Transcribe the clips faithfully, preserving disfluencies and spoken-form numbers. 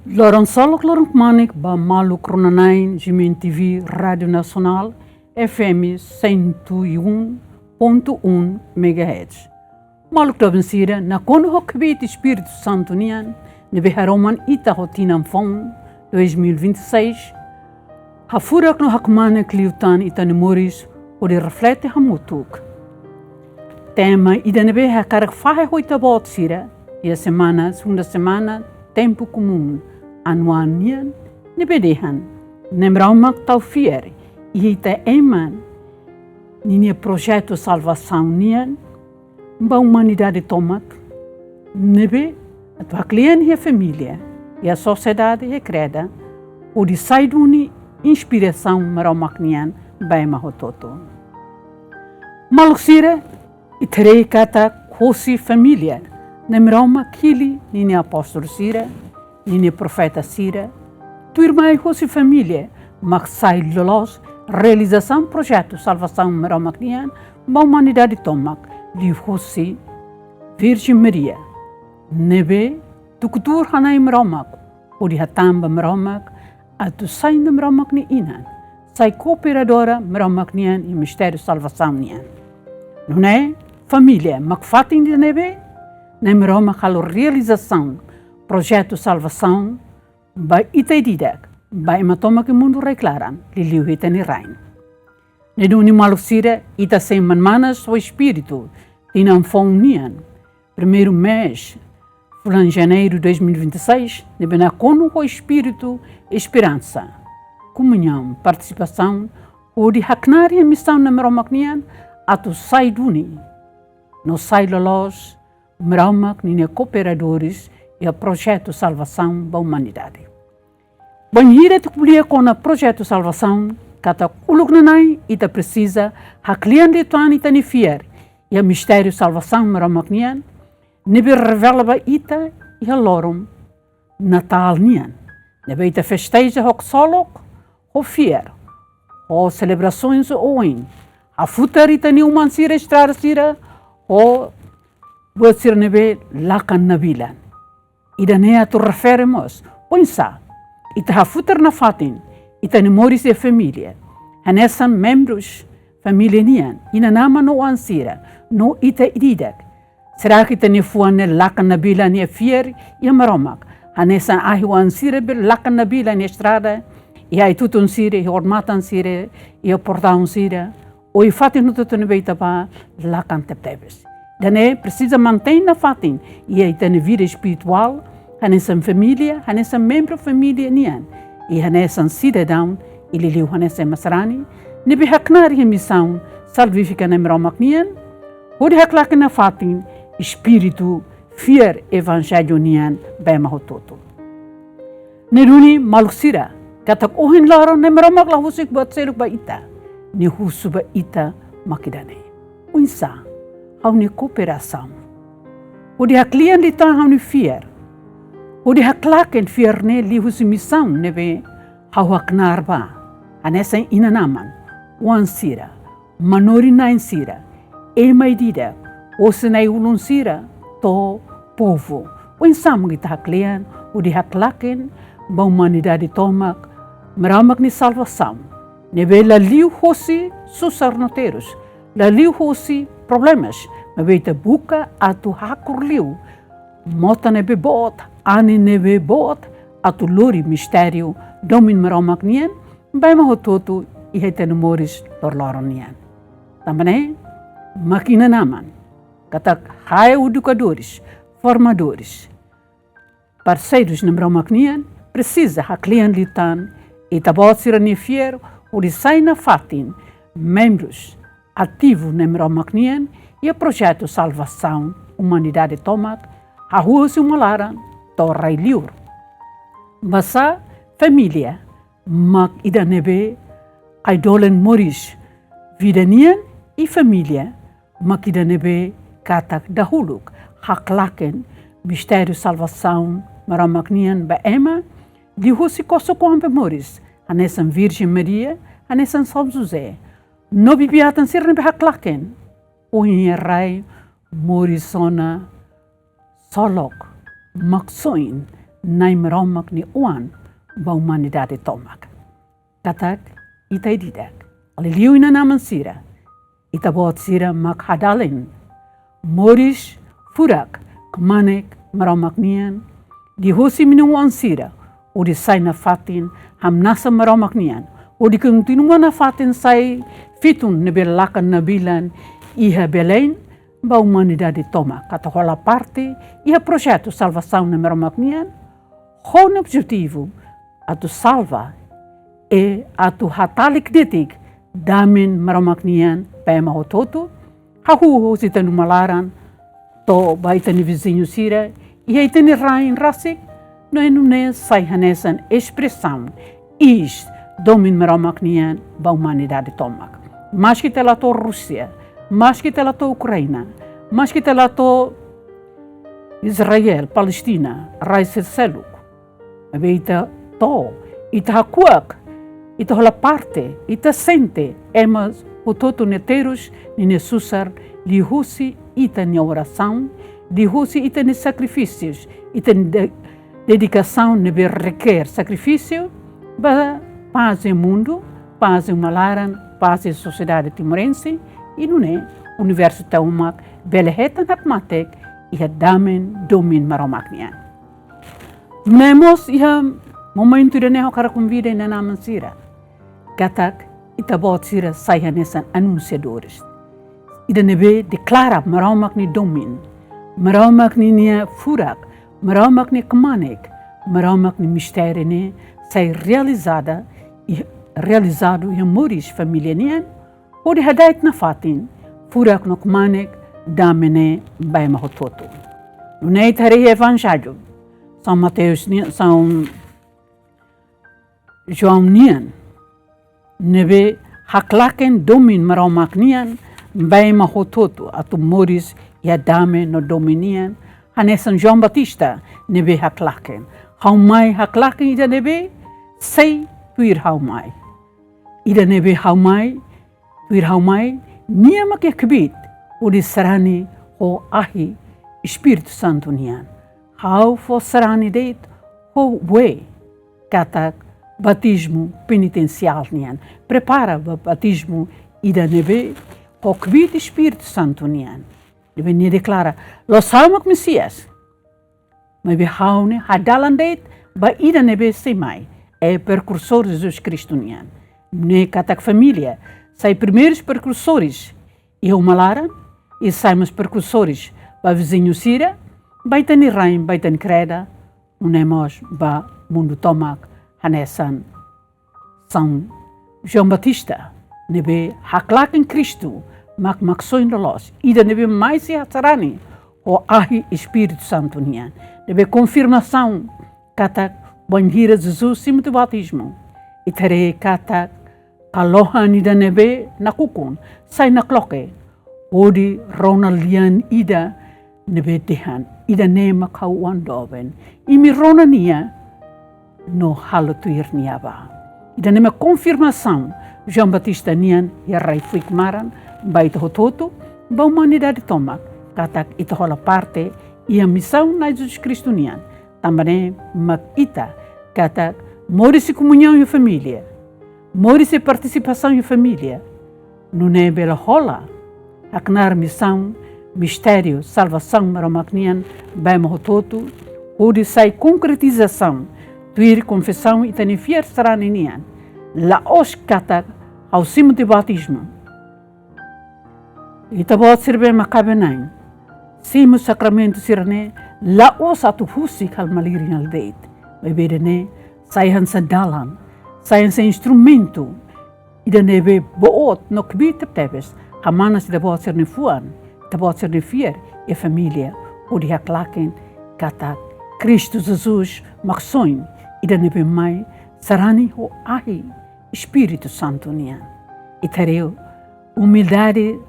Loron solok, loron kmanek ba maluk rona-na'in G M N T V Rádiu Nasionál F M cento e um ponto um megahertz. Maluk doben sira, nakonu ho kbiit Espíritu Santu nian ne'ebé haroman ita ho tinan foun dois mil e vinte e seis, hafurak no hakmanek liután ita-nia moris hodi reflete hamutuk. Tema ida ne'ebé hakarak fahe ho ita-boot sira iha semana, segunda semana tempu komún anuál nian, ne'ebé dehan: Na'i Maromak tau fiar iha ita ema ninia projetu salvasaun nian ba umanidade tomak, ne'ebé atu haklean iha família, iha sosiedade, iha kreda, hodi sai duni inspirasaun Maromak nian ba ema hotu-hotu. Maluk sira, ita haree katak hosi família Na'i Maromak hili ninia apóstolu sira, ninia profeta sira. Tuirmai hosi família mak sai loloos realizasaun projetu salvasaun Maromak nian ba umanidade tomak, liuhosi Virjen Maria, ne'ebé tuku tuur hana'i Maromak hodi hatán ba Maromak atu sai Na'i Maromak nia inan, sai kooperadora Maromak nian iha mistériu salvasaun nian. Nune'e família mak fatin ida ne'ebé Na'i Maromak halo realizasaun projetu salvasaun ba ita ida-idak, ba ema tomak iha mundu rai-klaran, liuliu ita-nia rain. Ne'e duni maluk sira, ita sei manán-manas ho espíritu tinan foun nian, primeiru mês, fulan Janeiru dois mil e vinte e seis, ne'ebé nakonu ho espíritu esperansa, komuñaun, partisipasaun, hodi haknaar iha misaun Na'i Maromak nian atu sai duni no sai loloos Maromak ninia kooperadores iha projetu salvasaun ba umanidade. Bainhira ita ko'alia kona projetu salvasaun, katak uluk nanain ita presiza haklean liután ita-nia fiar iha mistériu salvasaun Maromak nian, ne'ebé revela ba ita iha loron Natál nian, ne'ebé ita festeja ho ksolok, ho fiar, ho selebrasoens oioin, hafutar ita-nia uma sira, estrada sira, ho buat sira ne'ebé lakan nabilan. Ida-ne'e atu refere mós oinsá ita hafutar nafatin ita-nia moris iha família, hanesan membrus família nian, inan-aman no oan sira, no ita ida-idak. Será ke ita-nia fuan ne'e lakan nabilan iha fiar iha Maromak, hanesan ahi-oan sira be lakan nabilan iha estrada, iha ai-tutun sira, iha odamatan sira, iha portaun sira, ou iha fatin hotu-hotu ne'ebé ita bá, lakan tebetebes? Ida-ne'e presiza mantein nafatin iha ita-nia vida espirituál, hanesan família, hanesan membru família nian, i hanesan sidadaun, i liuliu hanesan ema sarani ne'ebé haknaar iha misaun salvífika Na'i Maromak nian, hodi haklaken nafatin espíritu fiar evanjellu nian ba ema hotu-hotu. Ne'e duni maluk sira, katak ohin loron Na'i Maromak la husik buat seluk ba ita, Nia husu ba ita mak ida-ne'e: oinsá ha'u-nia kooperasaun hodi haklean liután ha'u-nia fiar, hodi haklaken fiar ne'e liuhusi misaun ne'ebé ha'u haknaar ba, hanesan inan-aman, oan sira, manorin-na'in sira, ema ida-idak, osan-na'in-ulun sira, to'o povu. Oinsá mak ita haklean hodi haklaken ba umanidade tomak Maromak nia salvasaun, ne'ebé la liu hosi susar no terus, la liu hosi problemas, maibé ita buka atu hakur liu mota ne'ebé boot, anin ne'ebé boot, atu lori mistériu domin Maromak nian ba ema hotu-hotu iha ita-nia moris loroloron nian. Tanba ne'e mak inan-aman, katak hanesan edukadores, formadores, parseirus Na'i Maromak nian, presiza haklean liután ita-boot sira-nia fiar hodi sai nafatin membrus ativu Na'i Maromak nian iha projetu salvasaun umanidade tomak, hahú husi uma laran to'o rai-liur. Basá família mak ida ne'ebé ai-dolen moris vida nian, i família mak ida ne'ebé katak dahuluk haklaken mistériu salvasaun Maromak nian ba ema, liuhusi kosok-oan be moris, hanesan Virjen Maria, hanesan São José, no bibi-atan sira ne'ebé haklaken ohin iha rai moris ona, ksolok, Maksoin, Na'i Maromak nia oan ba umanidade tomak. Katak ita ida-idak, liuliu inan-aman sira, ita-boot sira mak hadalen moris furak kmanek Maromak nian, liuhusi imi-nia oan sira, hodi sai nafatin hamnasa Maromak nian, hodi kontinua nafatin sai fitun ne'ebé lakan nabilan iha Belém ba umanidade tomak, atu hola parte iha projetu salvasaun Na'i Maromak nian, ho objetivu atu salva i atu hatalik de'it dame Maromak nian ba ema hotu-hotu, hahú husi ita-nia uma laran to'o ba ita-nia viziñu sira, iha ita-nia rain rasik, no nune'e sai hanesan espresaun iis domin Maromak nian ba umanidade tomak. Maski ita la to'o Rúsia, maski ita la to'o Ukraina, maski ita la to'o Israel, Palestina, rai sira seluk, maibé ita to'o, ita hakuak, ita hola parte, ita sente ema hotu-hotu nia terus, ninia susar, liuhusi ita-nia orasaun, liuhusi ita-nia sakrifísius, ita-nia de-, dedikasaun ne'ebé reker sakrifísiu ba pás iha mundu, pás iha uma laran, pás iha sosiedade timorense, i nune'e universu tomak bele hetan hakmatek iha dame domin Maromak nian. Nune'e mós iha momentu ida-ne'e ha'u hakarak konvida inan-aman sira katak ita-boot sira sai hanesan anunsiadores ida ne'ebé deklara Maromak nia domin, Maromak ninia furak, Maromak nia kmanek, Maromak nia mistériu ne'e sai realizada i realizadu iha moris família nian, hodi hada'et nafatin furak no kmanek dame ne'e ba ema hotu-hotu. Nune'e ita haree iha Evanjellu São Mateus nian, São João nian, ne'ebé haklaken domin Maromak nian ba ema hotu-hotu atu moris iha dame no domin nian, hanesan João Batista ne'ebé haklaken: Ha'u mai haklaken ida ne'ebé sei tuir ha'u mai. Ida ne'ebé ha'u mai, tuir ha'u mai, nia mak iha kbiit hodi sarani ho ahi Espíritu Santu nian. Ha'u fó sarani de'it ho bee, katak batizmu penitensiál nian, prepara ba batizmu ida ne'ebé ho kbiit Espíritu Santu nian. Ne'ebé nia deklara: Loos, ha'u mak Mesias, maibé ha'u ne'e hadalan de'it ba ida ne'ebé sei mai, é prekursór Jesus Kristu nian. Nune'e katak família sai primeirus prekursores iha uma laran, i sai mós prekursores ba viziñu sira, ba ita-nia rain, ba ita-nia kreda, nune'e mós ba mundu tomak, hanesan São João Batista, ne'ebé haklaken Kristu mak Maksoin loloos, ida ne'ebé mai sei sarani ho ahi Espíritu Santu nian, ne'ebé konfirmasaun katak bainhira Jesus simu tiha batizmu, ita haree katak kalohan ida ne'ebé nakukun sai nakloke, hodi rona lian ida ne'ebé dehan: Ida-ne'e mak ha'u-nia Oan doben, imi rona nia no halo tuir nia bá. Ida-ne'e mak konfirmasaun João Batista nian iha rai-fuik maran ba ita hotu-hotu, ba umanidade tomak, katak ita hola parte iha misaun Na'i Jesus Kristu nian. Tanba ne'e mak ita, katak moris i komuñaun iha família, moris i partisipasaun iha família, nune'e bele hola haknaar misaun, mistériu salvasaun Maromak nian ba ema hotu-hotu, hodi sai konkretizasaun tuir konfesaun ita-nia fiar sarani nian. La'ós katak ha'u simu tiha batizmu, ita-boot sira be makabe-na'in, simu sakramentu sira-ne'e la'ós atu husik halo malirin halo de'it, maibé ida-ne'e sai hanesan dalan, sai hanesan instrumentu ida ne'ebé boot no kbiit tebetebes hamanas ita-boot sira-nia fuan, ita-boot sira-nia fiar iha família, hodi haklaken katak Kristu Jesus Maksoin, ida ne'ebé mai sarani ho ahi Espíritu Santu nian. Ita haree umildade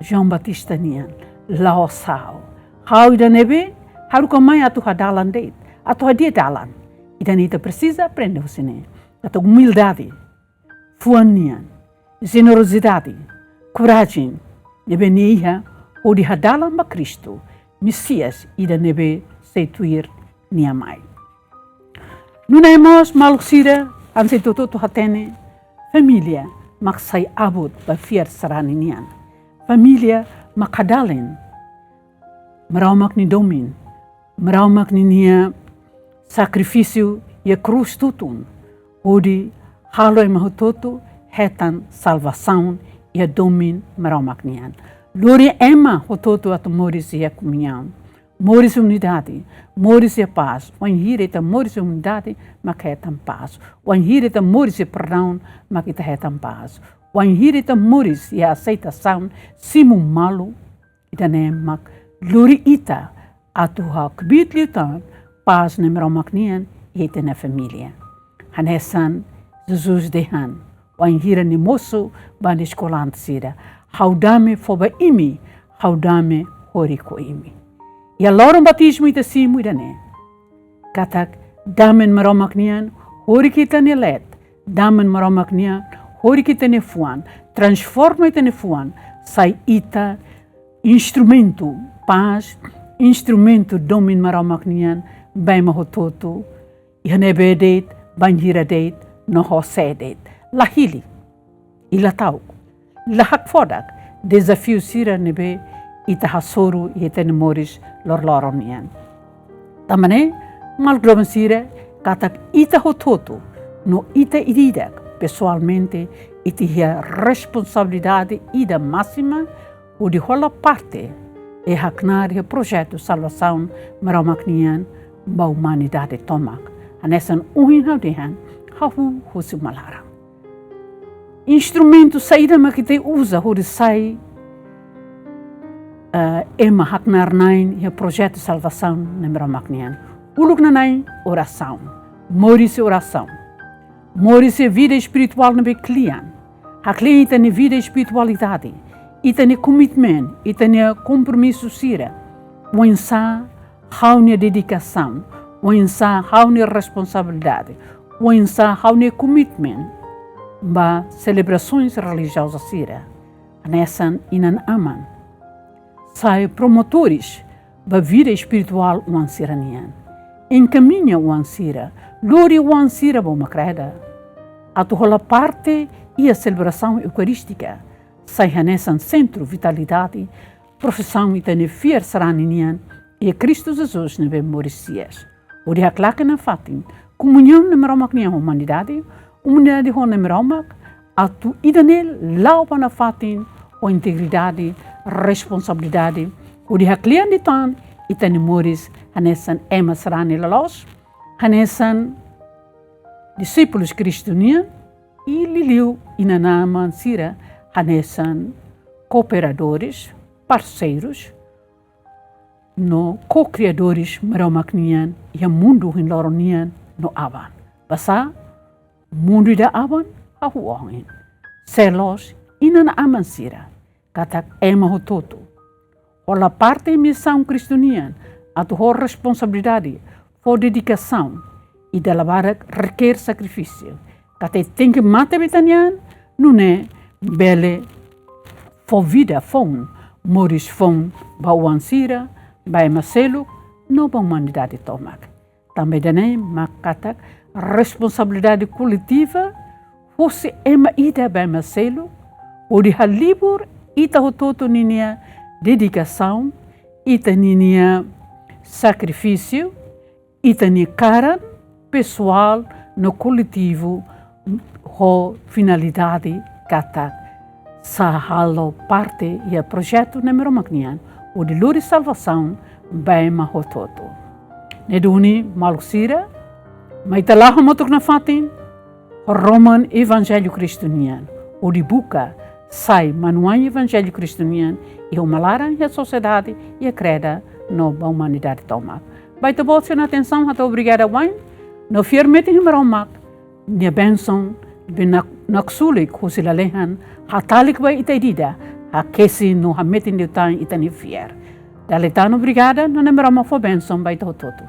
João Batista nian: La'ós ha'u. Ha'u ida ne'ebé haruka mai atu hadalan de'it, atu hadi'a dalan. Ida-ne'e ita presiza aprende husi ne'e. Katak umildade, fuan nian, jenerozidade, korajen ne'ebé nia iha hodi hadalan ba Kristu, Mesias ida ne'ebé sei tuir nia mai. Nune'e mós maluk sira, hanesan ita hotu-hotu hatene, família mak sai abut ba fiar sarani nian. Família mak hadalen Maromak nia domin, Maromak ninia sakrifísiu iha krús tutun, hodi halo ema hotu-hotu hetan salvasaun iha domin Maromak nian. Lori ema hotu-hotu atu moris iha komuñaun, moris iha unidade, moris iha pás. Wainhira ita moris iha unidade, mak hetan pás. Wainhira ita moris iha perdaun, mak ita hetan pás. Wainhira ita moris iha aseitasaun, simu malu, ida-ne'e mak lori ita atu hakbiit liután pás ne'e Maromak nian iha ita-nia família. Hanesan Jesus dehan, wainhira nia mosu ba nia eskolante sira: Ha'u dame fó ba imi, ha'u dame horik ho imi. Iha loron batizmu ita simu ida-ne'e, katak damen Maromak nian horik ita-nia leet, damen Maromak nian horik ita-nia fuan, transforma ita-nia fuan, sai ita instrumentu pás, instrumentu domin Maromak nian ba ema hotu-hotu, iha ne'ebé de'it, bainhira de'it, no ho sé de'it. La hili, i la ta'uk, la hakfodak dezafiu sira ne'ebé ita hasoru iha ita-nia moris loroloron nian. Tanba ne'e, maluk doben sira, katak ita hotu-hotu no ita ida-idak pesoalmente, ita iha responsabilidade ida másima hodi hola parte, i haknaar iha projetu salvasaun Maromak nian ba umanidade tomak. Hanesan ohin ha'u dehan, hahú husi uma laran. Instrumentu saida mak ita uza hodi sai, eh, ema haknaar-na'in iha projetu salvasaun ne'e Maromak nian? Uluk nanain, orasaun. Moris iha orasaun. Moris iha vida espirituál ne'ebé kle'an. Hakle'an ita-nia vida espiritualidade, ita-nia komitmen, ita-nia kompromisu sira. Oinsá ha'u-nia dedikasaun, oinsá ha'u-nia responsabilidade, oinsá ha'u-nia komitmen ba selebrasoens relijioza sira. Hanesan inan-aman, sai promotores ba vida espirituál oan sira nian. Enkamiña oan sira, lori oan sira ba uma-kreda atu hola parte iha selebrasaun eukarístika, sai hanesan sentru vitalidade, prosesaun ita-nia fiar sarani nian iha Kristu Jesus ne'ebé moris hi'as. Hodi haklaken nafatin komuñaun Nai Maromak nian ho umanidade, umanidade ho Nai Maromak, atu ida-ne'e la'o ba nafatin ho integridade, responsabilidade, hodi hakle'an liután ita-nia moris hanesan ema sarani loloos, hanesan disípulus Kristu nian, i liuliu inan-aman sira hanesan kooperadores, parseirus, no ko-kriadores Maromak nian iha mundu ohin loron nian no aban. Basá, mundu ida aban hahú ohin. Sé loos, inan-aman sira, katak ema hotu-hotu hola parte misaun Kristu nian, atu ho responsabilidade, fó dedikasaun, i dala barak rekeer sakrifísiu. Katak tenke mate ba ita-nia an, nune'e bele fó vida foun, moris foun ba oan sira, ba ema seluk, no ba umanidade tomak. Tanba ida-ne'e mak katak responsabilidade koletiva, husi ema ida ba ema seluk, hodi halibur ita hotu-hotu ninia dedikasaun, ita ninia sakrifísiu, ita-nia karan pesoál no koletivu, ho finalidade katak sei halo parte iha projetu Nai Maromak nian, hodi lori salvasaun ba ema hotu-hotu. Ne'e duni maluk sira, mai ita la'o hamutuk nafatin, haroman Evanjellu Kristu nian, hodi buka sai manuain Evanjellu Kristu nian iha uma laran, iha sosiedade, iha kreda, no ba umanidade tomak. Ba ita-boot sira-nia atensaun, hato'o obrigada wa'in, no fiar metin iha Maromak nia bensaun ne'ebé nak-, naksulik husi lalehan, hatalik ba ita ida-idak, hakesi no hametin liután ita-nia fiar. Dala ida tan obrigada, no Nai Maromak fó bensaun ba ita hotu-hotu.